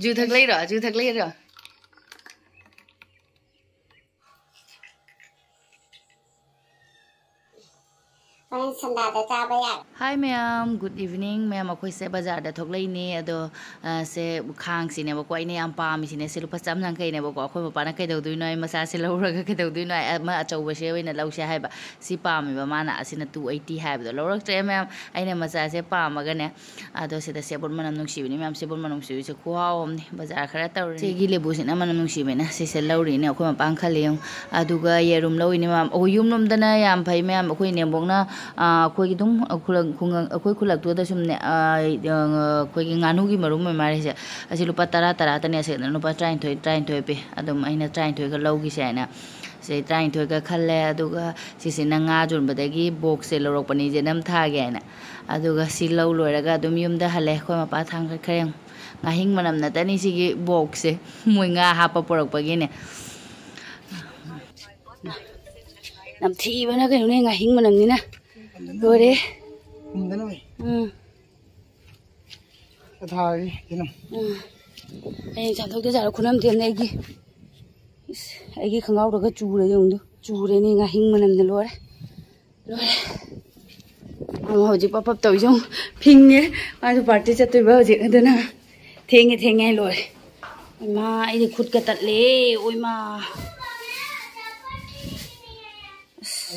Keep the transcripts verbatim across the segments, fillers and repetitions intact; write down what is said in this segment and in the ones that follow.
Zoo ꯊꯛ ꯂꯩꯔꯣ? Zoo ꯊꯛ ꯂꯩꯔꯣ? ꯍꯣꯔꯦꯟ ꯁꯟꯗꯥꯗ ꯆꯥꯕ ꯌꯥꯔꯦ꯫ Hi ꯃꯌꯥꯝ, good evening꯫ ꯃꯌꯥꯝ, ꯑꯩꯈꯣꯏꯁꯦ ꯕꯖꯥꯔꯗ ꯊꯣꯛꯂꯛꯏꯅꯦ꯫ ꯑꯗꯣ, ꯑ, ꯁꯦ ꯈꯥꯡꯁꯤꯅꯦꯕꯀꯣ ꯑꯩꯅ ꯌꯥꯝ ꯄꯥꯝꯃꯤꯁꯤꯅꯦ꯫ ꯁꯤ ꯂꯨꯄꯥ ꯆꯥꯝ ꯌꯥꯡꯈꯩꯅꯦꯕꯀꯣ꯫ ꯑꯩꯈꯣꯏ ꯃꯄꯥꯅ "ꯀꯩꯗꯧꯗꯣꯏꯅꯣ? ꯑꯩ ꯃꯆꯥꯁꯦ ꯂꯧꯔꯒ ꯀꯩꯗꯧꯗꯣꯏꯅꯣ? ꯑꯃ ꯑꯆꯧꯕꯁꯦ ꯑꯣꯏꯅ ꯂꯧꯁꯦ" ꯍꯥꯏꯕ꯫ ꯁꯤ ꯄꯥꯝꯃꯦꯕ ꯃꯥꯅ꯫ ꯑꯁꯤꯅ two eighty ꯍꯥꯏꯕꯗꯣ ꯂꯧꯔꯛꯇ꯭ꯔꯦ ꯃꯌꯥꯝ꯫ ꯑꯩꯅ ꯃꯆꯥꯁꯦ ꯄꯥꯝꯃꯒꯅꯦ꯫ ꯑꯗꯣ ꯁꯤꯗ ꯁꯦꯕꯣꯠ ꯃꯅꯝ ꯅꯨꯡꯁꯤꯕꯅꯤ ꯃꯌꯥꯝ꯫ ꯁꯦꯕꯣꯠ ꯃꯅꯝ ꯅꯨꯡꯁꯤꯕꯁꯦ ꯈꯨꯍꯥꯎ ꯑꯃꯅꯤ꯫ ꯕꯖꯥꯔ ꯈꯔ ꯇꯧꯔꯦ꯫ ꯁꯤꯒꯤ ꯂꯦꯕꯨꯁꯤꯅ ꯃꯅꯝ ꯅꯨꯡꯁꯤꯕꯅ ꯁꯤꯁꯦ ꯂꯧꯔꯤꯅꯦ꯫ ꯑꯩꯈꯣꯏ ꯃꯄꯥꯟ ꯈꯜꯂꯤ ꯌꯦꯡꯉꯨ꯫ ꯑꯗꯨꯒ ꯌꯦꯔꯨꯝ ꯂꯧꯔꯤꯅꯦ ꯃꯌꯥꯝ꯫ ꯑꯩꯈꯣꯏ ꯌꯨꯝꯂꯣꯝꯗꯅ ꯌꯥꯝ ꯐꯩ ꯃꯌꯥꯝ꯫ ꯑꯩꯈꯣꯏ ꯏꯅꯦꯝꯕꯣꯛꯅ, ꯑ, ꯑꯩꯈꯣꯏꯒꯤ ꯑꯗꯨꯝ ꯈꯨꯂꯛ-, ꯈꯨꯡꯒꯪ-, ꯑꯩꯈꯣꯏ ꯈꯨꯜꯂꯛꯇꯨꯗ ꯁꯨꯝꯅꯦ, ꯑ, ꯑ, ꯑꯩꯈꯣꯏꯒꯤ ꯉꯥꯅꯨꯒꯤ ꯃꯔꯨꯝ ꯑꯣꯏ ꯃꯥꯜꯂꯦ ꯁꯦ꯫ ꯑꯁꯤ ꯂꯨꯄꯥ ꯇꯔꯥ ꯇꯔꯥꯇꯅꯦ꯫ ꯑꯁꯤꯗ ꯂꯨꯄꯥ ꯇꯔꯥꯅꯤꯊꯣꯏ, ꯇꯔꯥꯅꯤꯊꯣꯏ ꯄꯤ꯫ ꯑꯗꯨꯝ ꯑꯩꯅ ꯇꯔꯥꯅꯤꯊꯣꯏꯒ ꯂꯧꯈꯤꯁꯦ ꯍꯥꯏꯅ꯫ ꯁꯤ ꯇꯔꯥꯅꯤꯊꯣꯏꯒ ꯈꯜꯂꯦ꯫ ꯑꯗꯨꯒ ꯁꯤꯁꯤꯅ ꯉꯥ ꯌꯣꯟꯕꯗꯒꯤ ꯕꯣꯛꯁꯁꯦ ꯂꯧꯔꯛꯄꯅꯤ ꯏꯆꯦ ꯅꯝ ꯊꯥꯒꯦ ꯍꯥꯏꯅ꯫ ꯑꯗꯨꯒ ꯁꯤ ꯂꯧ ꯂꯣꯏꯔꯒ ꯑꯗꯨꯝ ꯌꯨꯝꯗ ꯍꯜꯂꯦ꯫ ꯑꯩꯈꯣꯏ ꯃꯄꯥ ꯊꯥꯡꯒꯠꯈ꯭ꯔꯦ ꯌꯦꯡꯉꯨ꯫ ꯉꯥꯍꯤꯡ ꯃꯅꯝ ꯅꯠꯇꯅꯤ ꯁꯤꯒꯤ ꯕꯣꯛꯁꯁꯦ꯫ ꯃꯣꯏ ꯉꯥ ꯍꯥꯞꯄ ꯄꯨꯔꯛꯄꯒꯤꯅꯦ꯫ ꯅꯝꯊꯤꯕꯅ ꯀꯩꯅꯣꯅꯦ, ꯉꯥꯍꯤꯡ ꯃꯅꯝꯅꯤꯅ꯫ ꯂꯣꯏꯔꯦ꯫ ꯎꯝ꯫ ꯊꯥꯒꯤ ꯌꯦꯅꯝ꯫ ꯎꯝ꯫ ꯍꯌꯦꯡ ꯆꯥꯊꯣꯛꯇ ꯖꯥꯠꯂꯣ ꯈꯨꯅꯝ ꯊꯦꯝꯅ ꯑꯩꯒꯤ꯫ ꯏꯁ, ꯑꯩꯒꯤ ꯈꯣꯡꯒ꯭ꯔꯥꯎꯗꯒ ꯆꯨꯔꯦ ꯌꯦꯡꯉꯨ꯫ ꯆꯨꯔꯦꯅꯦ, ꯉꯥꯍꯤꯡ ꯃꯅꯝꯅ ꯂꯣꯏꯔꯦ꯫ ꯂꯣꯏꯔꯦ꯫ ꯑꯃ ꯍꯧꯖꯤꯛ ꯄꯞ ꯄꯞ ꯇꯧꯔꯤꯁꯦ ꯌꯦꯡꯉꯨ꯫ ꯐꯤꯡꯉꯦ꯫ ꯃꯥꯁꯨ ꯄꯥꯔꯇꯤ ꯆꯠꯇꯣꯏꯕ ꯍꯧꯖꯤꯛ꯫ ꯑꯗꯨꯅ ꯊꯦꯡꯉꯦ, ꯊꯦꯡꯉꯦ ꯍꯥꯏ ꯂꯣꯏꯔꯦ꯫ ꯏꯃꯥ, ꯑꯩꯗꯤ ꯈꯨꯠꯀ ꯇꯠꯂꯦ꯫ ꯑꯣꯏꯃꯥ꯫ ꯑꯁ꯫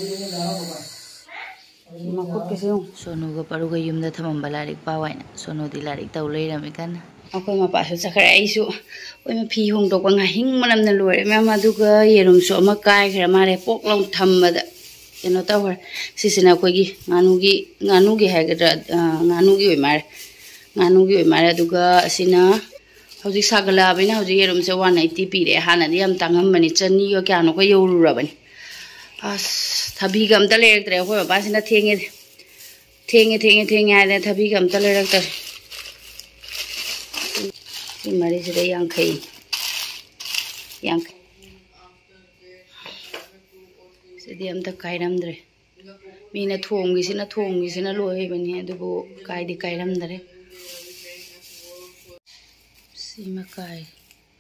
ꯃꯈꯨꯠꯀꯁꯦ ꯌꯦꯡꯉꯨ꯫ ꯁꯣꯅꯨꯒ ꯄꯔꯨꯒ ꯌꯨꯝꯗ ꯊꯝꯃꯝꯕ ꯂꯥꯏꯔꯤꯛ ꯄꯥꯎ ꯍꯥꯏꯅ꯫ ꯁꯣꯅꯨꯗꯤ ꯂꯥꯏꯔꯤꯛ ꯇꯧ ꯂꯩꯔꯝꯃꯤ ꯀꯟꯅ꯫ ꯑꯩꯈꯣꯏ ꯃꯄꯥꯁꯨ ꯆꯠꯈ꯭ꯔꯦ꯫ ꯑꯩꯁꯨ ꯑꯩꯈꯣꯏ ꯐꯤ ꯍꯣꯡꯗꯣꯛꯄ ꯉꯥꯍꯤꯡ ꯃꯅꯝꯅ ꯂꯣꯏꯔꯦ ꯃꯌꯥꯝ꯫ ꯑꯗꯨꯒ ꯌꯦꯔꯨꯝꯁꯨ ꯑꯃ ꯀꯥꯏꯈ꯭ꯔꯦ ꯃꯥꯜꯂꯦ꯫ ꯄꯣꯛ ꯂꯥꯎ ꯊꯝꯕꯗ ꯀꯩꯅꯣ ꯇꯧꯈ꯭ꯔꯦ꯫ ꯁꯤꯁꯤꯅ ꯑꯩꯈꯣꯏꯒꯤ ꯉꯥꯅꯨꯒꯤ, ꯉꯥꯅꯨꯒꯤ ꯍꯥꯏꯒꯗ꯭ꯔꯥ, ꯑ, ꯉꯥꯅꯨꯒꯤ ꯑꯣꯏ ꯃꯥꯜꯂꯦ꯫ ꯉꯥꯅꯨꯒꯤ ꯑꯣꯏ ꯃꯥꯜꯂꯦ꯫ ꯑꯗꯨꯒ ꯑꯁꯤꯅ ꯍꯧꯖꯤꯛ ꯁꯥꯒꯠꯂꯛꯑꯕꯅꯤꯅ ꯍꯧꯖꯤꯛ ꯌꯦꯔꯨꯝꯁꯦ one eighty ꯄꯤꯔꯦ꯫ ꯍꯥꯟꯅꯗꯤ ꯌꯥꯝ ꯇꯥꯡꯉꯝꯕꯅꯤ, ꯆꯅꯤꯒ ꯀꯌꯥꯅꯣꯒ ꯌꯧꯔꯨꯔꯕꯅꯤ꯫ ꯑꯁ, ꯊꯕꯤꯒ ꯑꯝꯇ ꯂꯩꯔꯛꯇ꯭ꯔꯦ꯫ ꯑꯩꯈꯣꯏ ꯃꯄꯥꯁꯤꯅ ꯊꯦꯡꯉꯦ, ꯊꯦꯡꯉꯦ, ꯊꯦꯡꯉꯦ, ꯊꯦꯡꯉꯦ ꯍꯥꯏꯗꯅ ꯊꯕꯤꯒ ꯑꯝꯇ ꯂꯩꯔꯛꯇꯔꯦ꯫ ꯁꯤ ꯃꯔꯤꯁꯤꯗ ꯌꯥꯡꯈꯩ, ꯌꯥꯡꯈꯩ꯫ ꯁꯤꯗꯤ ꯑꯝꯇ ꯀꯥꯏꯔꯝꯗ꯭ꯔꯦ꯫ ꯃꯤꯅ ꯊꯣꯡꯒꯤꯁꯤꯅ, ꯊꯣꯡꯒꯤꯁꯤꯅ ꯂꯣꯏꯕꯅꯤ, ꯑꯗꯨꯕꯨ ꯀꯥꯏꯗꯤ ꯀꯥꯏꯔꯝꯗꯔꯦ꯫ ꯁꯤꯃ ꯀꯥꯏ꯫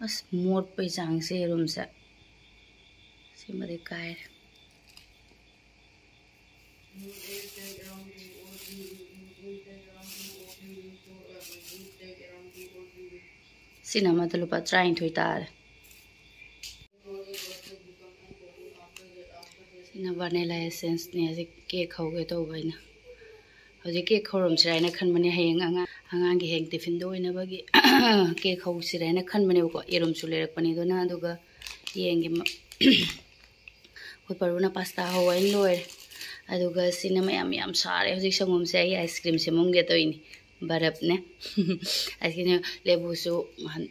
ꯑꯁ, ꯃꯣꯠꯄꯩ ꯆꯥꯡꯁꯦ ꯌꯦꯔꯨꯝꯁꯦ꯫ ꯁꯤꯃꯗꯤ ꯀꯥꯏꯔꯦ꯫ ꯁꯤꯅ ꯑꯃꯗ ꯂꯨꯄꯥ ꯇꯔꯥꯅꯤꯊꯣꯏ ꯇꯥꯔꯦ꯫ ꯁꯤꯅ vanilla essence ꯅꯦ꯫ ꯍꯧꯖꯤꯛ cake ꯍꯧꯒꯦ ꯇꯧꯕ ꯑꯩꯅ꯫ ꯍꯧꯖꯤꯛ cake ꯍꯧꯔꯝꯁꯤꯔꯥ ꯍꯥꯏꯅ ꯈꯟꯕꯅꯦ꯫ ꯍꯌꯦꯡ ꯑꯉꯥꯡ, ꯑꯉꯥꯡꯒꯤ ꯍꯌꯦꯡ tiffin ꯗ ꯑꯣꯏꯅꯕꯒꯤ cake ꯍꯧꯁꯤꯔꯥ ꯍꯥꯏꯅ ꯈꯟꯕꯅꯦꯕꯀꯣ꯫ ꯌꯦꯔꯨꯝꯁꯨ ꯂꯩꯔꯛꯄꯅꯦ ꯑꯗꯨꯅ꯫ ꯑꯗꯨꯒ ꯌꯦꯟꯒꯤ ꯃ-, ꯑꯩꯈꯣꯏ ꯄꯔꯨꯅ pasta ꯍꯧ ꯍꯥꯏꯅ ꯂꯣꯏꯔꯦ꯫ ꯑꯗꯨꯒ ꯁꯤꯅ ꯃꯌꯥꯝ ꯌꯥꯝ ꯁꯥꯔꯦ ꯍꯧꯖꯤꯛ ꯁꯪꯒꯣꯝꯁꯦ꯫ ꯑꯩ ice cream ꯁꯦꯝꯃꯝꯒꯦ ꯇꯧꯔꯤꯅꯤ꯫ ꯕꯔꯞꯅꯦ꯫ ꯑꯁꯤꯅ ꯂꯦꯕꯨꯁꯨ ꯉꯍꯥꯟ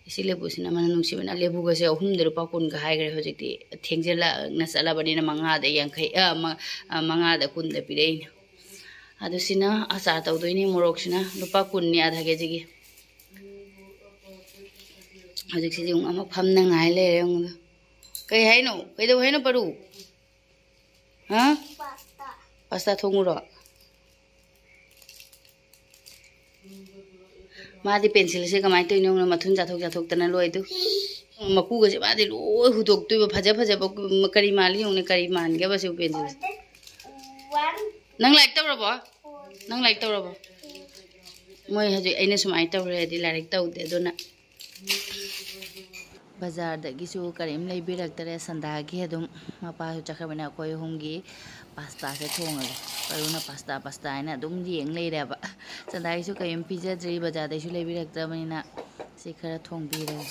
ꯏꯁꯤꯡ ꯂꯦꯕꯨꯁꯤꯅ ꯃꯅꯝ ꯅꯨꯡꯁꯤꯕꯅ꯫ ꯂꯦꯕꯨꯒꯁꯦ ꯑꯍꯨꯝꯗ ꯂꯨꯄꯥ ꯀꯨꯟꯒ ꯍꯥꯏꯈ꯭ꯔꯦ꯫ ꯍꯧꯖꯤꯛꯇꯤ ꯊꯦꯡꯖꯤꯜꯂꯛꯅ ꯆꯠꯂꯕꯅꯤꯅ ꯃꯉꯥꯗ ꯌꯥꯡꯈꯩ, ꯑ, ꯃ-, ꯑ, ꯃꯉꯥꯗ ꯀꯨꯟꯗ ꯄꯤꯔꯛꯏꯅꯦ꯫ ꯑꯗꯨ ꯁꯤꯅ ꯑꯆꯥꯔ ꯇꯧꯗꯣꯏꯅꯤ꯫ ꯃꯣꯔꯣꯛꯁꯤꯅ ꯂꯨꯄꯥ ꯀꯨꯟꯅꯤ ꯑꯥꯙꯥ ꯀꯦꯖꯤꯒꯤ꯫ ꯍꯧꯖꯤꯛꯁꯤꯗꯤ ꯑꯃꯨꯛ ꯑꯃ ꯐꯝꯅꯉꯥꯏ ꯂꯩꯔꯦ ꯑꯃꯨꯛ꯫ ꯀꯩ ꯍꯥꯏꯅꯣ? ꯀꯩꯗꯧ ꯍꯥꯏꯅꯣ ꯄꯔꯨ? ꯍꯥ? Pasta ꯊꯣꯡꯉꯨꯔꯣ? ꯃꯥꯗꯤ pencil ꯁꯦ ꯀꯃꯥꯏꯅ ꯇꯧꯔꯤꯅꯣ ꯈꯪꯕ꯭ꯔꯥ? ꯃꯊꯨꯟ ꯆꯥꯊꯣꯛ ꯆꯥꯊꯣꯛꯇꯅ ꯂꯣꯏꯗꯨ꯫ ꯃꯀꯨꯒꯁꯦ ꯃꯥꯗꯤ ꯂꯣꯏ ꯍꯨꯗꯣꯛꯇꯣꯏꯕ꯫ ꯐꯖ ꯐꯖꯕ ꯀꯔꯤ ꯃꯥꯜꯂꯤ ꯌꯦꯡꯉꯨꯅꯦ꯫ ꯀꯔꯤ ꯃꯥꯟꯒꯦꯕ ꯁꯤꯕꯨ pencil ꯁꯦ? ꯅꯪ ꯂꯥꯏꯔꯤꯛ ꯇꯧꯔꯕꯣ? ꯅꯪ ꯂꯥꯏꯔꯤꯛ ꯇꯧꯔꯕꯣ? ꯃꯣꯏ ꯍꯧꯖꯤꯛ ꯑꯩꯅ ꯁꯨꯃꯥꯏꯅ ꯇꯧꯔꯦꯗꯤ ꯂꯥꯏꯔꯤꯛ ꯇꯧꯗꯦ꯫ ꯑꯗꯨꯅ ꯕꯖꯥꯔꯗꯒꯤꯁꯨ ꯀꯔꯤꯝ ꯂꯩꯕꯤꯔꯛꯇꯔꯦ꯫ ꯁꯟꯗꯥꯒꯤ ꯑꯗꯨꯝ, ꯃꯄꯥꯁꯨ ꯆꯠꯈ꯭ꯔꯕꯅꯤꯅ ꯑꯩꯈꯣꯏ ꯑꯍꯨꯝꯒꯤ pasta ꯁꯦ ꯊꯣꯡꯉꯒꯦ꯫ ꯄꯔꯨꯅ pasta pasta ꯍꯥꯏꯅ ꯑꯗꯨꯝ ꯌꯦꯡ ꯂꯩꯔꯦꯕ꯫ ꯁꯟꯗꯥꯒꯤꯁꯨ ꯀꯔꯤꯝ ꯄꯤꯖꯗ꯭ꯔꯤ, ꯕꯖꯥꯔꯗꯩꯁꯨ ꯂꯩꯕꯤꯔꯛꯇ꯭ꯔꯕꯅꯤꯅ꯫ ꯁꯤ ꯈꯔ ꯊꯣꯡꯕꯤꯔꯒꯦ꯫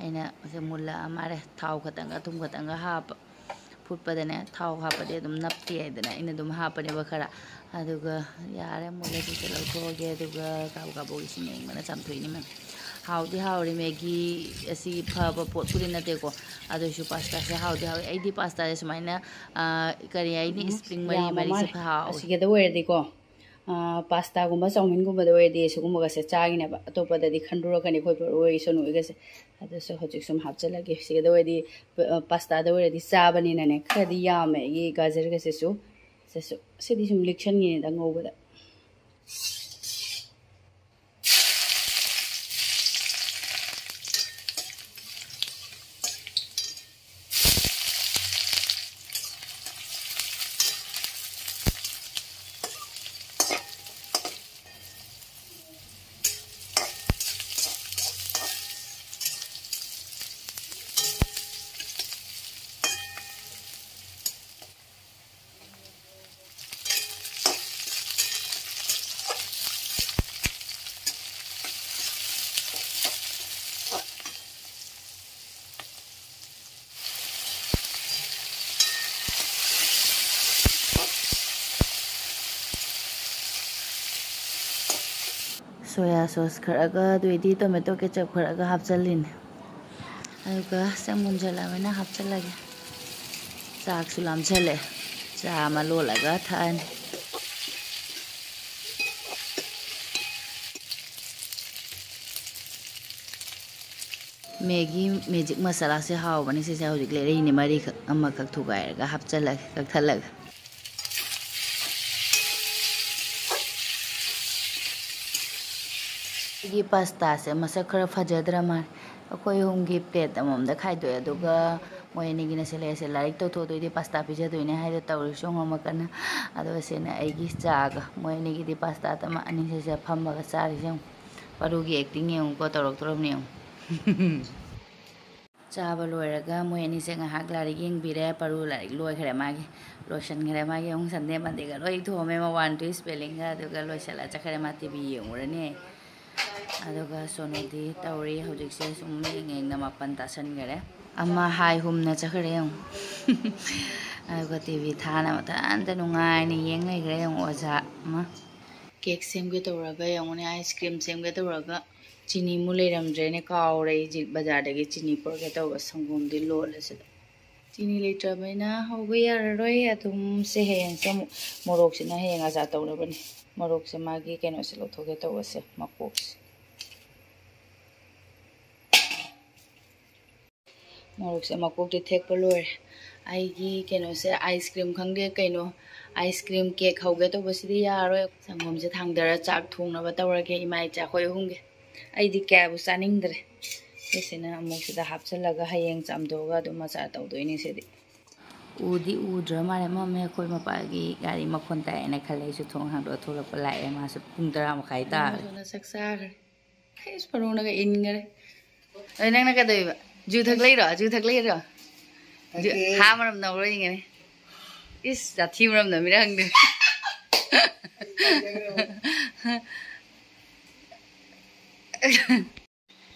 ꯑꯩꯅ ꯁꯦ ꯃꯨꯜꯂꯛꯑ ꯃꯥꯜꯂꯦ꯫ ꯊꯥꯎ ꯈꯇꯪꯒ ꯊꯨꯝ ꯈꯇꯪꯒ ꯍꯥꯞꯄ꯫ ꯐꯨꯠꯄꯗꯅꯦ ꯊꯥꯎ ꯍꯥꯞꯄꯗꯤ ꯑꯗꯨꯝ ꯅꯞꯇꯦ ꯍꯥꯏꯗꯅ ꯑꯩꯅ ꯑꯗꯨꯝ ꯍꯥꯞꯄꯅꯦꯕ ꯈꯔ꯫ ꯑꯗꯨꯒ ꯌꯥꯔꯦ, ꯃꯨꯜꯂꯦ꯫ ꯁꯤꯁꯦ ꯂꯧꯊꯣꯛꯑꯒꯦ꯫ ꯑꯗꯨꯒ ꯀꯥꯕꯨ ꯀꯥꯕꯨꯒꯤ ꯁꯤ ꯃꯦꯡꯕꯅ ꯆꯥꯝꯊꯣꯛꯏꯅꯤ ꯃꯌꯥꯝ꯫ ꯍꯥꯎꯗꯤ ꯍꯥꯎꯔꯤ꯫ ꯃꯦꯒꯤ ꯑꯁꯤ ꯐꯕ ꯄꯣꯠꯄꯨꯗꯤ ꯅꯠꯇꯦꯀꯣ꯫ ꯑꯗꯨ ꯑꯣꯏꯁꯨ pasta ꯁꯦ ꯍꯥꯎꯗꯤ ꯍꯥꯎꯋꯤ꯫ ꯑꯩꯗꯤ pasta ꯁꯦ ꯁꯨꯃꯥꯏꯅ, ꯑ, ꯀꯔꯤ ꯍꯥꯏꯅꯤ, ꯎꯝ, spring ꯃꯔꯤ ꯌꯥꯝꯕ ꯃꯔꯤꯁꯦ ꯃꯥꯜꯂꯦ꯫ ꯐ-, ꯍꯥꯎꯋꯤ꯫ ꯑꯁꯤꯒꯗ ꯑꯣꯏꯔꯗꯤꯀꯣ, ꯑ, pasta ꯒꯨꯝꯕ, ꯆꯧꯃꯤꯟꯒꯨꯝꯕꯗ ꯑꯣꯏꯔꯗꯤ ꯁꯤꯒꯨꯝꯕꯒꯁꯦ ꯆꯥꯒꯤꯅꯦꯕ꯫ ꯑꯇꯣꯞꯄꯗꯗꯤ ꯈꯟꯗꯣꯔꯛꯀꯅꯤ ꯑꯩꯈꯣꯏ ꯕꯣꯔ ꯍꯣꯏ ꯁꯣꯅꯨ ꯍꯣꯏꯒꯁꯦ꯫ ꯑꯗꯨꯁꯨ ꯍꯧꯖꯤꯛ ꯁꯨꯝ ꯍꯥꯞꯆꯤꯜꯂꯒꯦ꯫ ꯁꯤꯒꯗ ꯑꯣꯏꯔꯗꯤ, ꯑ, pasta ꯗ ꯑꯣꯏꯔꯗꯤ ꯆꯥꯕꯅꯤꯅꯅꯦ, ꯈꯔꯗꯤ ꯌꯥꯝꯃꯦ ꯑꯩꯒꯤ ꯒꯥꯖꯔꯒꯁꯤꯁꯨ꯫ ꯁꯤꯁꯨ, ꯁꯤꯗꯤ ꯁꯨꯝ ꯂꯤꯛꯁꯟꯒꯤꯅꯤꯗ ꯉꯧꯕꯗ꯫ ꯁꯣꯌꯥ ꯁꯣꯁ ꯈꯔꯒ, ꯑꯗꯨꯏꯗꯤ ꯇꯣꯃꯦꯇꯣ ꯀꯦꯆꯞ ꯈꯔꯒ ꯍꯥꯞꯆꯜꯂꯤꯅꯦ꯫ ꯑꯗꯨꯒ ꯆꯪ ꯃꯨꯟꯖꯜꯂꯛꯑꯕꯅꯤꯅ ꯍꯥꯞꯆꯜꯂꯒꯦ꯫ ꯆꯥꯛꯁꯨ ꯂꯥꯝꯁꯜꯂꯦ꯫ ꯆꯥ ꯑꯃ ꯂꯣꯜꯂꯒ ꯊꯛꯑꯅꯤ꯫ ꯃꯦꯒꯤ ꯃꯦꯖꯤꯛ ꯃꯁꯥꯂꯥꯁꯦ ꯍꯥꯎꯕꯅꯦ꯫ ꯁꯤꯁꯦ ꯍꯧꯖꯤꯛ ꯂꯩꯔꯛꯏꯅꯦ, ꯃꯔꯤꯈꯛ, ꯑꯃꯈꯛ ꯊꯨꯒꯥꯏꯔꯒ ꯍꯥꯞꯆꯜꯂꯒꯦ, ꯀꯛꯊꯠꯂꯒ꯫ ꯁꯤꯒꯤ ꯄꯥꯁꯇꯥꯁꯦ ꯃꯁꯛ ꯈꯔ ꯐꯖꯗ꯭ꯔ ꯃꯥꯜꯂꯦ꯫ ꯑꯩꯈꯣꯏ ꯑꯍꯨꯝꯒꯤ ꯄ꯭ꯂꯦꯠ ꯑꯃꯃꯝꯗ ꯈꯥꯏꯗꯣꯛꯑꯦ, ꯑꯗꯨꯒ ꯃꯣꯏ ꯑꯅꯤꯒꯤꯅ ꯁꯦ ꯂꯩꯔꯁꯦ, "ꯂꯥꯏꯔꯤꯛ ꯇꯧꯊꯣꯛꯇꯣꯏꯗꯤ ꯄꯥꯁꯇꯥ ꯄꯤꯖꯗꯣꯏꯅꯦ" ꯍꯥꯏꯗꯣ ꯇꯧꯔꯤꯁꯨ ꯉꯝꯃꯛꯀꯅ꯫ ꯑꯗꯨꯒ ꯁꯤꯅ ꯑꯩꯒꯤ ꯆꯥꯒ, ꯃꯣꯏ ꯑꯅꯤꯒꯤꯗꯤ ꯄꯥꯁꯇꯥ ꯇꯃꯛ ꯑꯅꯤꯁꯤꯁꯦ ꯐꯝꯃꯒ ꯆꯥꯔꯤꯁꯦ ꯌꯦꯡꯉꯨ꯫ ꯄꯔꯨꯒꯤ ꯑꯦꯛꯇꯤꯡ ꯌꯦꯡꯉꯨꯀꯣ, ꯇꯧꯔꯛꯇ꯭ꯔꯕꯅꯦ ꯌꯦꯡꯉꯨ꯫ ꯆꯥꯕ ꯂꯣꯏꯔꯒ ꯃꯣꯏ ꯑꯅꯤꯁꯦ ꯉꯥꯏꯍꯥꯛ ꯂꯥꯏꯔꯤꯛ ꯌꯦꯡꯕꯤꯔꯦ꯫ ꯄꯔꯨ ꯂꯥꯏꯔꯤꯛ ꯂꯣꯏꯈ꯭ꯔꯦ ꯃꯥꯒꯤ, ꯂꯣꯏꯁꯤꯟꯈ꯭ꯔꯦ ꯃꯥꯒꯤ꯫ ꯑꯃꯨꯛ ꯁꯟꯗꯦ ꯃꯟꯗꯦꯒ ꯂꯣꯏ ꯊꯣꯝꯃꯦ, ꯃ ꯋꯥꯟ ꯇꯨ ꯏꯁꯄꯦꯂꯤꯡꯒ꯫ ꯑꯗꯨꯒ ꯂꯣꯏꯁꯤꯜꯂ ꯆꯠꯈ꯭ꯔꯦ, ꯃꯥ ꯇꯤ ꯚꯤ ꯌꯦꯡꯉꯨꯔꯅꯤ꯫ ꯑꯗꯨꯒ ꯁꯣꯅꯨꯗꯤ ꯇꯧꯔꯤ ꯍꯧꯖꯤꯛꯁꯦ, ꯁꯨꯝ ꯌꯦꯡ ꯌꯦꯡꯅ ꯃꯥꯄꯟ ꯇꯥꯁꯟꯈꯔꯦ꯫ ꯑꯃ ꯍꯥꯏ ꯍꯨꯝꯅ ꯆꯠꯈ꯭ꯔꯦ ꯌꯦꯡꯉꯨ꯫ ꯑꯗꯨꯒ ꯇꯤ ꯚꯤ ꯊꯥꯅ ꯃꯊꯟꯇ ꯅꯨꯡꯉꯥꯏꯅ ꯌꯦꯡ ꯂꯩꯈ꯭ꯔꯦ ꯌꯦꯡꯉꯨ, ꯑꯣꯖꯥ ꯑꯃ꯫ ꯀꯦꯛ ꯁꯦꯝꯒꯦ ꯇꯧꯔꯒ ꯌꯦꯡꯉꯨꯅꯦ, ꯑꯥꯏꯁ ꯀ꯭ꯔꯤꯝ ꯁꯦꯝꯒꯦ ꯇꯧꯔꯒ ꯆꯤꯅꯤꯃꯨꯛ ꯂꯩꯔꯝꯗ꯭ꯔꯦꯅꯦ, ꯀꯥꯎꯔꯦ꯫ ꯑꯩꯁꯦ ꯕꯖꯥꯔꯗꯒꯤ ꯆꯤꯅꯤ ꯄꯨꯔꯛꯀꯦ ꯇꯧꯕ, ꯁꯪꯒꯣꯝꯗꯤ ꯂꯣꯜꯂꯦ ꯁꯤꯗ꯫ ꯆꯤꯅꯤ ꯂꯩꯇ꯭ꯔꯕꯅꯤꯅ ꯍꯧꯕ ꯌꯥꯔꯔꯣꯏ꯫ ꯑꯗꯨꯝ ꯁꯦ ꯍꯌꯦꯡꯁꯦ ꯑꯃꯨꯛ, ꯃꯣꯔꯣꯛꯁꯤꯅ ꯍꯌꯦꯡ ꯑꯆꯥꯔ ꯇꯧꯅꯕꯅꯤ꯫ ꯃꯣꯔꯣꯛꯁꯦ ꯃꯥꯒꯤ ꯀꯩꯅꯣꯁꯦ ꯂꯧꯊꯣꯛꯀꯦ ꯇꯧꯕꯁꯦ, ꯃꯀꯣꯛꯁꯦ꯫ ꯃꯣꯔꯣꯛꯁꯦ ꯃꯀꯣꯛꯇꯤ ꯊꯦꯛꯄ ꯂꯣꯏꯔꯦ꯫ ꯑꯩꯒꯤ ꯀꯩꯅꯣꯁꯦ, ꯑꯥꯏꯁ ꯀ꯭ꯔꯤꯝ ꯈꯪꯗꯦ ꯀꯩꯅꯣ, ꯑꯥꯏꯁ ꯀ꯭ꯔꯤꯝ ꯀꯦꯛ ꯍꯧꯒꯦ ꯇꯧꯕꯁꯤꯗꯤ ꯌꯥꯔꯣꯏ꯫ ꯁꯪꯒꯣꯝꯁꯦ ꯊꯥꯡꯗꯔ ꯆꯥꯛ ꯊꯣꯡꯅꯕ ꯇꯧꯔꯒꯦ ꯏꯃꯥ ꯏꯆꯥ ꯑꯩꯈꯣꯏ ꯑꯍꯨꯝꯒꯤ꯫ ꯑꯩꯗꯤ ꯀꯌꯥꯕꯨ ꯆꯥꯅꯤꯡꯗ꯭ꯔꯦ꯫ ꯁꯤꯁꯤꯅ ꯑꯃꯨꯛ ꯁꯤꯗ ꯍꯥꯞꯆꯤꯜꯂꯒ ꯍꯌꯦꯡ ꯆꯥꯝꯊꯣꯛꯑꯒ ꯑꯗꯨꯝ ꯑꯆꯥꯔ ꯇꯧꯗꯣꯏꯅꯦ ꯁꯤꯗꯤ꯫ ꯎꯗꯤ ꯎꯗ꯭ꯔ ꯃꯥꯜꯂꯦ, ꯃꯝꯃꯦ꯫ ꯑꯩꯈꯣꯏ ꯃꯄꯥꯒꯤ ꯒꯥꯔꯤ ꯃꯈꯣꯟ ꯇꯥꯏꯌꯦꯅ ꯈꯜꯂꯦ꯫ ꯑꯩꯁꯨ ꯊꯣꯡ ꯍꯥꯡꯗꯣꯛꯑ ꯊꯣꯛꯂꯛꯄ ꯂꯥꯛꯑꯦ꯫ ꯃꯥꯁꯨ ꯄꯨꯡ ꯇꯔꯥ ꯃꯈꯥꯏ ꯇꯥꯔꯦ꯫ ꯃꯥꯁꯨ ꯆꯥꯛ ꯆꯥꯈ꯭ꯔꯦ꯫ ꯑꯩꯁ ꯄꯔꯣꯅꯒ ꯏꯟꯈꯔꯦ꯫ ꯑꯗꯣ ꯅꯪꯅ ꯀꯩꯗꯧꯔꯤꯕ? ꯖꯨ ꯊꯛ ꯂꯩꯔꯣ? ꯖꯨ ꯊꯛ ꯂꯩꯔꯣ? ꯖꯨ, ꯅꯠꯇꯦ꯫ ꯍꯥ ꯃꯔꯝ ꯅꯧꯔꯣꯏ ꯏꯟꯒꯅꯤ꯫ ꯏꯁ, ꯖꯥꯊꯤ ꯃꯔꯝ ꯅꯧꯃꯤꯔ ꯈꯪꯗꯦ꯫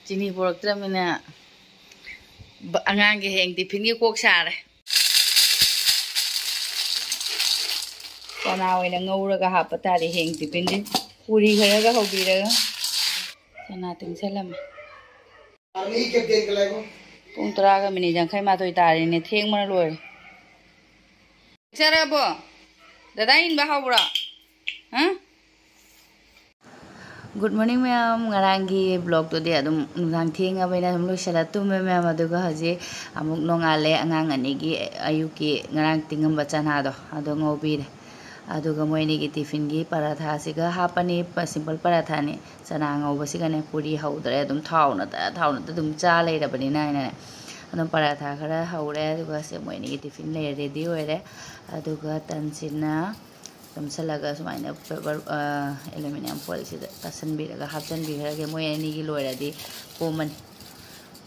ꯆꯤꯅꯤ ꯄꯨꯔꯛꯇ꯭ꯔꯃꯤꯅ ꯕ-, ꯑꯉꯥꯡꯒꯤ ꯍꯌꯦꯡ ꯇꯤꯐꯤꯟꯒꯤ ꯀꯣꯛ ꯁꯥꯔꯦ꯫ ꯆꯅꯥ ꯑꯣꯏꯅ ꯉꯧꯔꯒ ꯍꯥꯞꯄ ꯇꯥꯔꯦ ꯍꯌꯦꯡ ꯇꯤꯐꯤꯟꯁꯦ꯫ ꯄꯨꯔꯤ ꯈꯔꯒ ꯍꯧꯕꯤꯔꯒ ꯆꯅꯥ ꯇꯤꯡꯁꯜꯂꯝꯃꯦ꯫ ꯄꯨꯡ ꯇꯔꯥꯒ ꯃꯤꯅꯤꯠ ꯌꯥꯡꯈꯩ ꯃꯥꯊꯣꯏ ꯇꯥꯔꯦꯅꯦ, ꯊꯦꯡꯕꯅ ꯂꯣꯏꯔꯦ꯫ ꯆꯥꯔꯕꯣ? ꯗꯗꯥ ꯏꯟꯕ ꯍꯧꯕ꯭ꯔꯣ? ꯍꯥ? Good morning ꯃꯌꯥꯝ꯫ ꯉꯔꯥꯡꯒꯤ vlogꯇꯨꯗꯤ ꯑꯗꯨꯝ ꯅꯨꯡꯗꯥꯡ ꯊꯦꯡꯉꯕꯅꯤꯅ ꯑꯗꯨꯝ ꯂꯣꯏꯁꯤꯜꯂ ꯇꯨꯝꯃꯦ ꯃꯌꯥꯝ꯫ ꯑꯗꯨꯒ ꯍꯧꯖꯤꯛ ꯑꯃꯨꯛ ꯅꯣꯡꯉꯥꯜꯂꯦ꯫ ꯑꯉꯥꯡ ꯑꯅꯤꯒꯤ ꯑꯌꯨꯛꯀꯤ ꯉꯔꯥꯡ ꯇꯤꯡꯉꯝꯕ ꯆꯅꯥꯗꯣ ꯑꯗꯣ ꯉꯧꯕꯤꯔꯦ꯫ ꯑꯗꯨꯒ ꯃꯣꯏ ꯑꯅꯤꯒꯤ tiffinꯒꯤ ꯄꯔꯥꯊꯥꯁꯤꯒ ꯍꯥꯞꯄꯅꯤ꯫ ꯄ-, simple ꯄꯔꯥꯊꯥꯅꯤ꯫ ꯆꯅꯥ ꯉꯧꯕꯁꯤꯒꯅꯦ ꯄꯨꯔꯤ ꯍꯧꯗ꯭ꯔꯦ꯫ ꯑꯗꯨꯝ ꯊꯥꯎꯅꯇ, ꯊꯥꯎꯅꯇ ꯑꯗꯨꯝ ꯆꯥ ꯂꯩꯔꯕꯅꯤꯅ ꯍꯥꯏꯅꯅꯦ꯫ ꯑꯗꯨꯝ ꯄꯔꯥꯊꯥ ꯈꯔ ꯍꯧꯔꯦ꯫ ꯑꯗꯨꯒ ꯁꯦ ꯃꯣꯏ ꯑꯅꯤꯒꯤ tiffin ꯂꯩꯔꯦ, ready ꯑꯣꯏꯔꯦ꯫ ꯑꯗꯨꯒ ꯇꯟꯁꯤꯅ ꯌꯣꯝꯁꯜꯂꯒ ꯁꯨꯃꯥꯏꯅ paper, ꯑ, aluminium foilꯁꯤꯗ ꯇꯥꯁꯟꯕꯤꯔꯒ ꯍꯥꯞꯆꯟꯕꯤꯈ꯭ꯔꯒꯦ꯫ ꯃꯣꯏ ꯑꯅꯤꯒꯤ ꯂꯣꯏꯔꯗꯤ ꯀꯣꯝꯃꯅꯤ꯫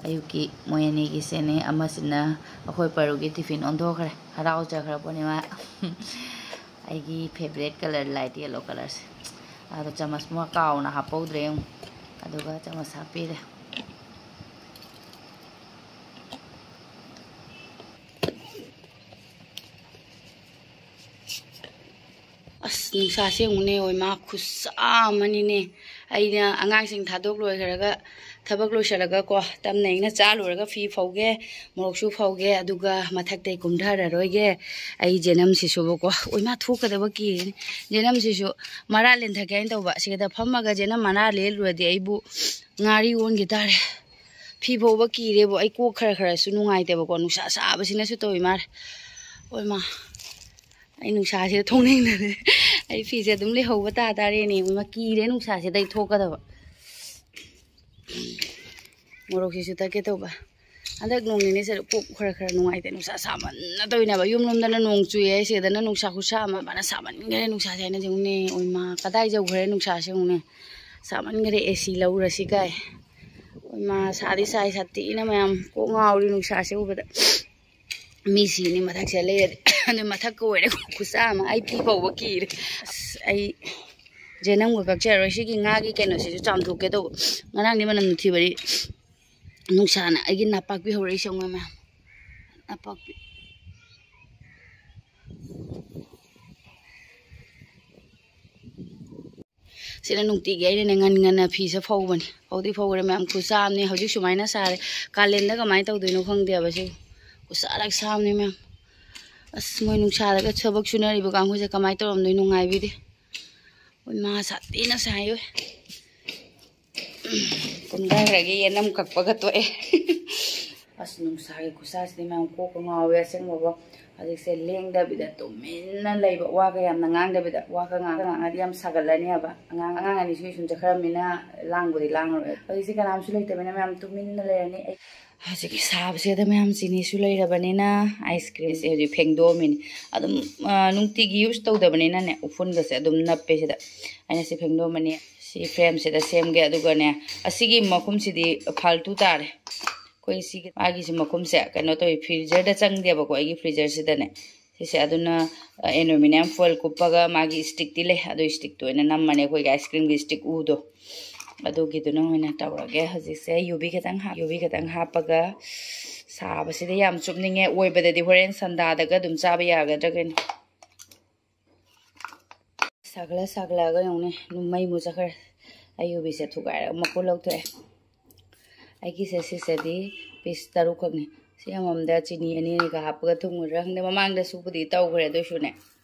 ꯑꯌꯨꯛꯀꯤ ꯃꯣꯏ ꯑꯅꯤꯒꯤꯁꯦꯅꯦ꯫ ꯑꯃꯁꯤꯅ ꯑꯩꯈꯣꯏ ꯄꯔꯨꯒꯤ tiffin ꯑꯣꯟꯊꯣꯛꯈ꯭ꯔꯦ꯫ ꯍꯔꯥꯎꯖꯈ꯭ꯔ ꯄꯣꯠꯅꯤ ꯃꯥ꯫ ꯑꯩꯒꯤ favourite colour light yellow colourꯁꯦ꯫ ꯑꯗꯣ ꯆꯥꯃꯁ ꯑꯃ ꯀꯥꯎꯅ ꯍꯥꯞꯄꯧꯗ꯭ꯔꯦ ꯌꯦꯡꯉꯨ꯫ ꯑꯗꯨꯒ ꯆꯥꯃꯁ ꯍꯥꯞꯄꯤꯔꯦ꯫ ꯑꯁ, ꯅꯨꯡꯁꯥꯁꯦ ꯌꯦꯡꯉꯨꯅꯦ, ꯑꯣꯏꯃꯥ, ꯈꯨꯠꯁꯥ ꯑꯃꯅꯤꯅꯦ꯫ ꯑꯩꯅ ꯑꯉꯥꯡꯁꯤꯡ ꯊꯥꯗꯣꯛ ꯂꯣꯏꯈ꯭ꯔꯒ, ꯊꯕꯛ ꯂꯣꯏꯁꯤꯜꯂꯒꯀꯣ, ꯇꯞꯅ ꯏꯪꯅ ꯆꯥ ꯂꯣꯏꯔꯒ ꯐꯤ ꯐꯧꯒꯦ, ꯃꯣꯔꯣꯛꯁꯨ ꯐꯧꯒꯦ, ꯑꯗꯨꯒ ꯃꯊꯛꯇꯩ ꯀꯨꯝꯊꯔꯔꯣꯏꯒꯦ꯫ ꯑꯩ ꯖꯦꯅꯝꯁꯤꯁꯨꯕꯀꯣ, ꯑꯣꯏꯃꯥ, ꯊꯣꯛꯀꯗꯕ ꯀꯤꯔꯦꯅꯦ꯫ ꯖꯦꯅꯝꯁꯤꯁꯨ ꯃꯔꯥ ꯂꯦꯟꯊꯒꯦ ꯍꯥꯏꯅ ꯇꯧꯕ꯫ ꯁꯤꯗ ꯐꯝꯃꯒ ꯖꯦꯅꯝ ꯃꯔꯥ ꯂꯦꯜꯂꯨꯔꯗꯤ ꯑꯩꯕꯨ ꯉꯥꯔꯤ ꯑꯣꯟꯈꯤ ꯇꯥꯔꯦ꯫ ꯐꯤ ꯐꯧꯕ ꯀꯤꯔꯦꯕꯨ꯫ ꯑꯩ ꯀꯣꯛ ꯈꯔ ꯈꯔꯁꯨ ꯅꯨꯡꯉꯥꯏꯇꯦꯕꯀꯣ, ꯅꯨꯡꯁꯥ ꯁꯥꯕꯁꯤꯅꯁꯨ ꯇꯧꯏ ꯃꯥꯜꯂꯦ꯫ ꯑꯣꯏꯃꯥ, ꯑꯩ ꯅꯨꯡꯁꯥꯁꯤꯗ ꯊꯣꯛꯅꯤꯡꯗꯔꯦ꯫ ꯑꯩ ꯐꯤꯁꯦ ꯑꯗꯨꯝ ꯂꯩꯍꯧꯕ ꯇꯥ ꯇꯥꯔꯦꯅꯦ꯫ ꯑꯣꯏꯃꯥ, ꯀꯤꯔꯦ ꯅꯨꯡꯁꯥꯁꯤꯗ ꯑꯩ ꯊꯣꯛꯀꯗꯕ꯫ ꯃꯣꯔꯣꯛꯁꯤꯁꯨ ꯇꯛꯀꯦ ꯇꯧꯕ꯫ ꯍꯟꯗꯛ ꯅꯣꯡ ꯅꯤꯅꯤꯁꯤꯗ ꯀꯣꯛ ꯈꯔ ꯈꯔ ꯅꯨꯡꯉꯥꯏꯇꯦ꯫ ꯅꯨꯡꯁꯥ ꯁꯥꯃꯟꯅ ꯇꯧꯔꯤꯅꯦꯕ꯫ ꯌꯨꯝꯂꯣꯝꯗꯅ ꯅꯣꯡ ꯆꯨꯏ ꯍꯥꯏ, ꯁꯤꯗꯅ ꯅꯨꯡꯁꯥ ꯈꯨꯠꯁꯥ ꯑꯃ꯫ ꯃꯥꯅ ꯁꯥꯃꯟꯈ꯭ꯔꯦ ꯅꯨꯡꯁꯥꯁꯦ ꯍꯥꯏꯅ ꯌꯦꯡꯉꯨꯅꯦ꯫ ꯑꯣꯏꯃꯥ, ꯀꯗꯥꯏ ꯌꯧꯈ꯭ꯔꯦ ꯅꯨꯡꯁꯥꯁꯦ ꯌꯦꯡꯉꯨꯅꯦ꯫ ꯁꯥꯃꯟꯈ꯭ꯔꯦ, AC ꯂꯧꯔꯁꯤ ꯀꯥꯏ꯫ ꯑꯣꯏꯃꯥ, ꯁꯥꯗꯤ ꯁꯥꯏ ꯁꯥꯊꯤꯅ ꯃꯌꯥꯝ꯫ ꯀꯣꯛ ꯉꯥꯎꯔꯤ ꯅꯨꯡꯁꯥꯁꯦ ꯎꯕꯗ꯫ ꯃꯤ ꯁꯤꯅꯤ ꯃꯊꯛꯁꯦ ꯂꯩꯔꯗꯤ꯫ ꯑꯗꯨ ꯃꯊꯛꯀ ꯑꯣꯏꯔꯦ ꯈꯨꯠꯁꯥ ꯑꯃ꯫ ꯑꯩ ꯐꯤ ꯐꯧꯕ ꯀꯤꯔꯦ꯫ ꯑꯁ, ꯑꯩ ꯖꯦꯅꯝꯒ ꯀꯛꯆꯔꯔꯣꯏ꯫ ꯁꯤꯒꯤ ꯉꯥꯒꯤ ꯀꯩꯅꯣꯁꯤꯁꯨ ꯆꯥꯝꯊꯣꯛꯀꯦ ꯇꯧꯕ꯫ ꯉꯔꯥꯡꯗꯤ ꯃꯅꯝ ꯅꯝꯊꯤꯕꯗꯤ ꯅꯨꯡꯁꯥꯅ꯫ ꯑꯩꯒꯤ ꯅꯄꯥꯛꯄꯤ ꯍꯧꯔꯛꯏꯁꯦ ꯌꯦꯡꯉꯣ ꯃꯌꯥꯝ꯫ ꯅꯄꯥꯛꯄꯤ꯫ ꯁꯤꯅ ꯅꯨꯡꯇꯤꯒꯤ ꯑꯩꯅꯅꯦ ꯉꯟ ꯉꯟꯅ ꯐꯤꯁꯦ ꯐꯧꯕꯅꯤ꯫ ꯐꯧꯗꯤ ꯐꯧꯈ꯭ꯔꯦ ꯃꯌꯥꯝ, ꯈꯨꯠꯁꯥ ꯑꯃꯅꯤ꯫ ꯍꯧꯖꯤꯛ ꯁꯨꯃꯥꯏꯅ ꯁꯥꯔꯦ꯫ ꯀꯥꯂꯦꯟꯗ ꯀꯃꯥꯏꯅ ꯇꯧꯗꯣꯏꯅꯣ ꯈꯪꯗꯦꯕ ꯁꯤꯕꯨ꯫ ꯈꯨꯠꯁꯥ ꯂꯥꯏꯔꯤꯛ ꯁꯥꯕꯅꯤ ꯃꯌꯥꯝ꯫ ꯑꯁ, ꯃꯣꯏ ꯅꯨꯡꯁꯥꯗꯒ ꯊꯕꯛ ꯁꯨꯅꯔꯤꯕ ꯀꯥꯡꯕꯨꯁꯦ ꯀꯃꯥꯏꯅ ꯇꯧꯔꯝꯗꯣꯏꯅꯣ ꯉꯥꯏꯕꯤꯗꯦ꯫ ꯃꯣꯏ ꯃꯥ ꯁꯥꯊꯤꯅ ꯁꯥꯏ ꯍꯣꯏ꯫ ꯀꯨꯝꯊꯈ꯭ꯔꯒꯦ, ꯌꯦꯅꯝ ꯀꯛꯄꯒ ꯇꯣꯛꯑꯦ꯫ ꯑꯁ, ꯅꯨꯡꯁꯥꯒꯤ ꯈꯨꯠꯁꯥꯁꯤꯗꯤ ꯃꯌꯥꯝ ꯀꯣꯛꯀ ꯉꯥꯎꯋꯦ ꯑꯁꯦꯡꯕꯀꯣ꯫ ꯍꯧꯖꯤꯛꯁꯦ ꯂꯦꯡꯗꯕꯤꯗ ꯇꯨꯃꯤꯟꯅ ꯂꯩꯕ, ꯋꯥꯒ ꯌꯥꯝꯅ ꯉꯥꯡꯗꯕꯤꯗ꯫ ꯋꯥꯒ ꯉꯥꯡꯉ ꯉꯥꯡꯉꯗꯤ ꯌꯥꯝ ꯁꯥꯒꯠꯂꯅꯤ ꯍꯥꯏꯕ꯫ ꯑꯉꯥꯡ, ꯑꯉꯥꯡ ꯑꯅꯤꯁꯨ ꯁ꯭ꯀꯨꯜ ꯆꯠꯈ꯭ꯔꯕꯅꯤꯅ ꯂꯥꯡꯕꯨꯗꯤ ꯂꯥꯡꯉꯔꯣꯏ꯫ ꯍꯧꯖꯤꯛꯁꯦ ꯀꯅꯥꯝꯁꯨ ꯂꯩꯇꯕꯅꯤꯅ ꯃꯌꯥꯝ ꯇꯨꯃꯤꯟꯅ ꯂꯩꯔꯅꯤ꯫ ꯑꯩ ꯍꯧꯖꯤꯛꯀꯤ ꯁꯥꯕꯁꯤꯗ ꯃꯌꯥꯝ ꯆꯤꯅꯤꯁꯨ ꯂꯩꯔꯕꯅꯤꯅ ꯑꯥꯏꯁ ꯀ꯭ꯔꯤꯝꯁꯦ ꯍꯧꯖꯤꯛ ꯐꯦꯡꯗꯣꯛꯑꯝꯃꯤꯅꯤ꯫ ꯑꯗꯨꯝ, ꯑ, ꯅꯨꯡꯇꯤꯒꯤ ꯌꯨꯁ ꯇꯧꯗꯕꯅꯤꯅꯅꯦ, ꯎꯐꯨꯟꯒꯁꯦ ꯑꯗꯨꯝ ꯅꯞꯄꯦ ꯁꯤꯗ꯫ ꯑꯩꯅ ꯁꯤ ꯐꯦꯡꯗꯣꯛꯑꯝꯃꯅꯤ꯫ ꯁꯤ ꯐ꯭ꯔꯦꯝꯁꯤꯗ ꯁꯦꯝꯒꯦ꯫ ꯑꯗꯨꯒꯅꯦ, ꯑꯁꯤꯒꯤ ꯃꯈꯨꯝꯁꯤꯗꯤ ꯐꯥꯜꯇꯨ ꯇꯥꯔꯦ꯫ ꯑꯩꯈꯣꯏ ꯁꯤꯒꯤ, ꯃꯥꯒꯤꯁꯤ ꯃꯈꯨꯝꯁꯦ ꯀꯩꯅꯣ ꯇꯧꯋꯤ, ꯐ꯭ꯔꯤꯖꯔꯗ ꯆꯪꯗꯦꯕꯀꯣ, ꯑꯩꯒꯤ ꯐ꯭ꯔꯤꯖꯔꯁꯤꯗꯅꯦ꯫ ꯁꯤꯁꯦ ꯑꯗꯨꯅ, ꯑ, ꯑꯦꯂꯨꯃꯤꯅꯤꯌꯝ ꯐꯣꯏꯜ ꯀꯨꯞꯄꯒ ꯃꯥꯒꯤ ꯁ꯭ꯇꯤꯛꯇꯤ ꯂꯩ, ꯑꯗꯨ ꯁ꯭ꯇꯤꯛꯇꯣ ꯑꯣꯏꯅ ꯅꯝꯃꯅꯤ ꯑꯩꯈꯣꯏꯒꯤ ꯑꯥꯏꯁ ꯀ꯭ꯔꯤꯝꯒꯤ ꯁ꯭ꯇꯤꯛ ꯎꯗꯣ꯫ ꯑꯗꯨꯒꯤꯗꯨꯅ ꯑꯣꯏꯅ ꯇꯧꯔꯒꯦ꯫ ꯍꯧꯖꯤꯛꯁꯦ ꯌꯨꯕꯤ ꯈꯤꯇꯪ ꯍꯥꯞ-, ꯌꯨꯕꯤ ꯈꯤꯇꯪ ꯍꯥꯞꯄꯒ ꯁꯥꯕꯁꯤꯗ ꯌꯥꯝ ꯆꯨꯞꯅꯤꯡꯉꯦ꯫ ꯑꯣꯏꯕꯗꯗꯤ ꯍꯣꯔꯦꯟ ꯁꯟꯗꯥꯗꯒ ꯑꯗꯨꯝ ꯆꯥꯕ ꯌꯥꯒꯗ꯭ꯔꯥ ꯀꯩꯅꯣ꯫ ꯁꯥꯒꯠꯂ ꯁꯥꯒꯠꯂꯛꯑꯒ ꯌꯦꯡꯉꯨꯅꯦ, ꯃꯩ ꯃꯨꯠꯆꯈ꯭ꯔꯦ꯫ ꯑꯩ ꯌꯨꯕꯤꯁꯦ ꯊꯨꯒꯥꯏꯔꯒ ꯃꯀꯨ ꯂꯧꯊꯣꯛꯑꯦ꯫ ꯑꯩꯒꯤꯁꯦ ꯁꯤꯁꯦꯗꯤ ꯄꯤꯁ ꯇꯔꯨꯛꯈꯛꯅꯤ꯫ ꯁꯤ ꯑꯃꯃꯝꯗ ꯆꯤꯅꯤ ꯑꯅꯤ ꯑꯅꯤꯒ ꯍꯥꯞꯄꯒ ꯊꯨꯝꯒꯗ꯭ꯔꯥ ꯈꯪꯗꯦ꯫ ꯃꯃꯥꯡꯗꯁꯨꯕꯨꯗꯤ ꯇꯧꯈ꯭ꯔꯦ, ꯑꯗꯨꯏꯁꯨꯅꯦ,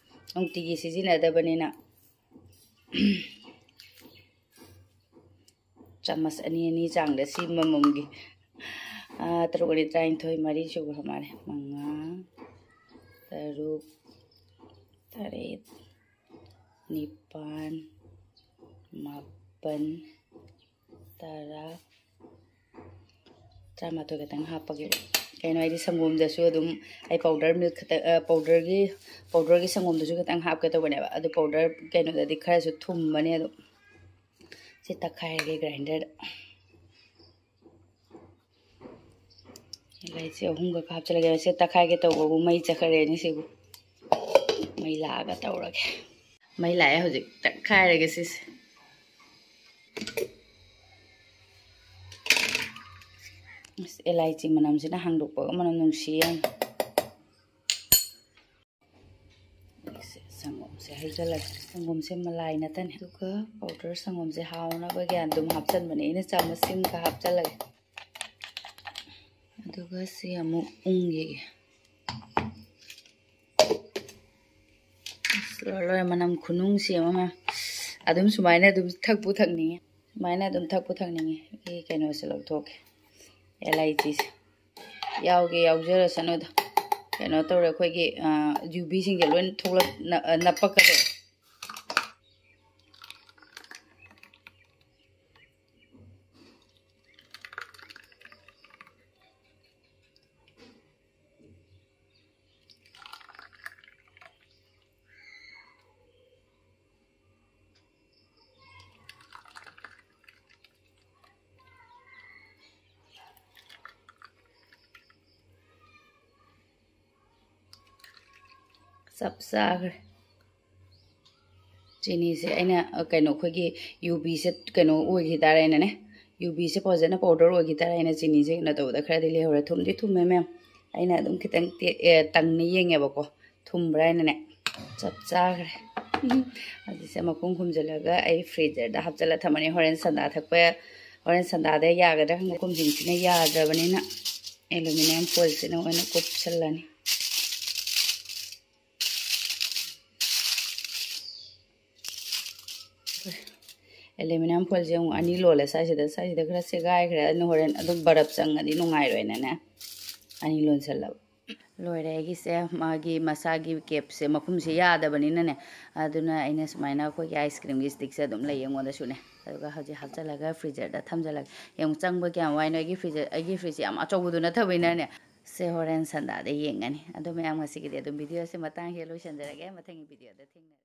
ꯅꯨꯡꯇꯤꯒꯤ ꯁꯤꯖꯤꯟꯅꯗꯕꯅꯤꯅ꯫ ꯆꯥꯃꯁ ꯑꯅꯤ ꯑꯅꯤ ꯆꯥꯡꯗ ꯁꯤ ꯑꯃꯃꯝꯒꯤ, ꯑꯥ, ꯇꯔꯨꯛ ꯑꯅꯤ ꯇꯔꯥꯅꯤꯊꯣꯏ, ꯃꯔꯤ ꯁꯨꯕ ꯃꯥꯜꯂꯦ꯫ ꯃꯉꯥ, ꯇꯔꯨꯛ, ꯇꯔꯦꯠ, ꯅꯤꯄꯥꯜ, ꯃꯥꯄꯜ, ꯇꯔꯥ, ꯇꯔꯥꯃꯥꯊꯣꯏ ꯈꯛꯇꯪ ꯍꯥꯞꯄꯒꯦꯕ꯫ ꯀꯩꯅꯣ ꯍꯥꯏꯗꯤ ꯁꯪꯒꯣꯝꯗꯁꯨ ꯑꯗꯨꯝ ꯑꯩ ꯄꯥꯎꯗꯔ ꯃꯤꯜꯛ ꯈꯛꯇ, ꯑ, ꯄꯥꯎꯗꯔꯒꯤ, ꯄꯥꯎꯗꯔꯒꯤ ꯁꯪꯒꯣꯝꯗꯨꯁꯨ ꯈꯤꯇꯪ ꯍꯥꯞꯀꯦ ꯇꯧꯕꯅꯦꯕ꯫ ꯑꯗꯨ ꯄꯥꯎꯗꯔ ꯀꯩꯅꯣꯗꯗꯤ ꯈꯔꯁꯨ ꯊꯨꯝꯕꯅꯦ꯫ ꯑꯗꯨꯝ ꯁꯤ ꯇꯛꯈꯥꯏꯔꯒꯦ ꯒ꯭ꯔꯥꯏꯟꯗꯔꯗ꯫ ꯏꯂꯥꯏꯆꯤ ꯑꯍꯨꯝꯒ ꯍꯥꯞꯆꯤꯜꯂꯒꯦ꯫ ꯁꯤ ꯇꯛꯈꯥꯏꯒꯦ ꯇꯧꯕꯕꯨ ꯃꯩ ꯆꯠꯈ꯭ꯔꯦꯅꯦ ꯁꯤꯕꯨ꯫ ꯃꯩ ꯂꯥꯛꯑꯒ ꯇꯧꯔꯒꯦ꯫ ꯃꯩ ꯂꯥꯛꯑꯦ, ꯍꯧꯖꯤꯛ ꯇꯛꯈꯥꯏꯔꯒꯦ ꯁꯤꯁꯦ꯫ ꯑꯁ, ꯏꯂꯥꯏꯆꯤ ꯃꯅꯝꯁꯤꯅ ꯍꯥꯡꯗꯣꯛꯄꯒ ꯃꯅꯝ ꯅꯨꯡꯁꯤ ꯌꯥꯝ꯫ ꯁꯦ, ꯁꯪꯒꯣꯝꯁꯦ ꯍꯩꯖꯜꯂꯒꯦ꯫ ꯁꯪꯒꯣꯝꯁꯦ ꯃꯂꯥꯏ ꯅꯠꯇꯅꯤ꯫ ꯑꯗꯨꯒ powder ꯁꯪꯒꯣꯝꯁꯦ ꯍꯥꯎꯅꯕꯒꯤ ꯑꯗꯨꯝ ꯍꯥꯞꯆꯟꯕꯅꯦ꯫ ꯑꯩꯅ ꯆꯥꯃꯁ ꯑꯃꯒ ꯍꯥꯞꯆꯜꯂꯒꯦ꯫ ꯑꯗꯨꯒ ꯁꯤ ꯑꯃꯨꯛ ꯎꯪꯈꯤꯒꯦ꯫ ꯑꯁ, ꯂꯣꯏꯔꯦ, ꯂꯣꯏꯔꯦ, ꯃꯅꯝ ꯈꯨꯅꯨꯡꯁꯤ ꯑꯃ, ꯃꯌꯥꯝ꯫ ꯑꯗꯨꯝ ꯁꯨꯃꯥꯏꯅ ꯑꯗꯨꯝ ꯊꯛꯄꯨ ꯊꯛꯅꯤꯡꯉꯤ꯫ ꯁꯨꯃꯥꯏꯅ ꯑꯗꯨꯝ ꯊꯛꯄꯨ ꯊꯛꯅꯤꯡꯉꯤ꯫ ꯑꯩ ꯀꯩꯅꯣꯁꯦ ꯂꯧꯊꯣꯛꯀꯦ, ꯑꯦꯂꯥꯏꯆꯤꯁꯦ꯫ ꯌꯥꯎꯒꯦ ꯌꯥꯎꯖꯔꯁꯅꯨꯗ꯫ ꯀꯩꯅꯣ ꯇꯧꯔꯦ, ꯑꯩꯈꯣꯏꯒꯤ, ꯑ, ꯌꯨꯕꯤꯁꯤꯡꯁꯦ ꯂꯣꯏ ꯊꯣꯛꯂꯛ-, ꯅ-, ꯑ, ꯅꯞꯄꯛꯀꯗꯧꯔꯦ꯫ ꯆꯞ ꯆꯥꯈ꯭ꯔꯦ꯫ ꯆꯤꯅꯤꯁꯦ ꯑꯩꯅ, ꯑ, ꯀꯩꯅꯣ, ꯑꯩꯈꯣꯏꯒꯤ ꯌꯨꯕꯤꯁꯦ ꯀꯩꯅꯣ ꯑꯣꯏꯈꯤ ꯇꯥꯔꯦꯅꯅꯦ, ꯌꯨꯕꯤꯁꯦ ꯐꯖꯅ powder ꯑꯣꯏꯈꯤ ꯇꯥꯔꯦꯅ ꯆꯤꯅꯤꯁꯦ ꯀꯩꯅꯣ ꯇꯧꯕꯗ ꯈꯔꯗꯤ ꯂꯩꯍꯧꯔꯦ꯫ ꯊꯨꯝꯗꯤ ꯊꯨꯝꯃꯦ, ꯃꯌꯥꯝ꯫ ꯑꯩꯅ ꯑꯗꯨꯝ ꯈꯤꯇꯪ ꯇꯦ-, ꯑꯦ, ꯇꯪꯅ ꯌꯦꯡꯉꯦꯕꯀꯣ, ꯊꯨꯝꯕ꯭ꯔꯥ ꯍꯥꯏꯅꯅꯦ꯫ ꯆꯞ ꯆꯥꯈ꯭ꯔꯦ꯫ ꯍꯧꯖꯤꯛꯁꯦ ꯃꯈꯨꯝ ꯈꯨꯝꯖꯤꯜꯂꯒ ꯑꯩ freezerꯗ ꯍꯥꯞꯆꯜꯂ ꯊꯝꯃꯅꯤ꯫ ꯍꯣꯔꯦꯟ ꯁꯟꯗꯥ ꯊꯛꯄ, ꯍꯣꯔꯦꯟ ꯁꯟꯗꯥꯗ ꯌꯥꯒꯗ꯭ꯔꯥ ꯈꯪꯗꯦ꯫ ꯃꯈꯨꯝꯁꯤꯡꯁꯤꯅ ꯌꯥꯗ꯭ꯔꯕꯅꯤꯅ aluminium foilꯁꯤꯅ ꯑꯣꯏꯅ ꯀꯨꯞꯁꯜꯂꯅꯤ꯫ Aluminium foilꯁꯦ ꯑꯃꯨꯛ ꯑꯅꯤ ꯂꯣꯜꯂꯦ ꯁ꯭ꯋꯥꯏꯁꯤꯗ, ꯁ꯭ꯋꯥꯏꯁꯤꯗ ꯈꯔ ꯁꯦꯒꯥꯏꯈ꯭ꯔꯦ꯫ ꯑꯗꯨꯅ ꯍꯣꯔꯦꯟ ꯑꯗꯨꯝ ꯕꯔꯞ ꯆꯪꯉꯗꯤ ꯅꯨꯡꯉꯥꯏꯔꯣꯏꯅꯅꯦ, ꯑꯅꯤ ꯂꯣꯟꯁꯜꯂꯕ꯫ ꯂꯣꯏꯔꯦ ꯑꯩꯒꯤꯁꯦ, ꯃꯥꯒꯤ ꯃꯁꯥꯒꯤ capꯁꯦ, ꯃꯈꯨꯝꯁꯦ ꯌꯥꯗꯕꯅꯤꯅꯅꯦ꯫ ꯑꯗꯨꯅ ꯑꯩꯅ ꯁꯨꯃꯥꯏꯅ ꯑꯩꯈꯣꯏꯒꯤ ice creamꯒꯤ stickꯁꯦ ꯑꯗꯨꯝ ꯂꯩ ꯑꯩꯉꯣꯟꯗꯁꯨꯅꯦ꯫ ꯑꯗꯨꯒ ꯍꯧꯖꯤꯛ ꯍꯥꯞꯆꯜꯂꯒ freezerꯗ ꯊꯝꯖꯜꯂꯒꯦ꯫ ꯌꯦꯡꯉꯨ, ꯆꯪꯕ ꯀꯌꯥꯝ ꯋꯥꯏꯅꯣ꯫ ꯑꯩꯒꯤ freezer, ꯑꯩꯒꯤ fridgeꯁꯦ ꯌꯥꯝ ꯑꯆꯧꯕꯗꯨ ꯅꯠꯇꯕꯅꯤꯅꯅꯦ꯫ ꯁꯦ ꯍꯣꯔꯦꯟ ꯁꯟꯗꯥꯗ ꯌꯦꯡꯉꯅꯤ꯫ ꯑꯗꯣ ꯃꯌꯥꯝ, ꯉꯁꯤꯒꯤꯗꯤ ꯑꯗꯨꯝ videoꯁꯦ ꯃꯇꯥꯡ ꯁꯤꯗ ꯂꯣꯏꯁꯤꯟꯖꯔꯒꯦ꯫ ꯃꯊꯪꯒꯤ videoꯗ ꯊꯦꯡꯅꯔꯁꯤ꯫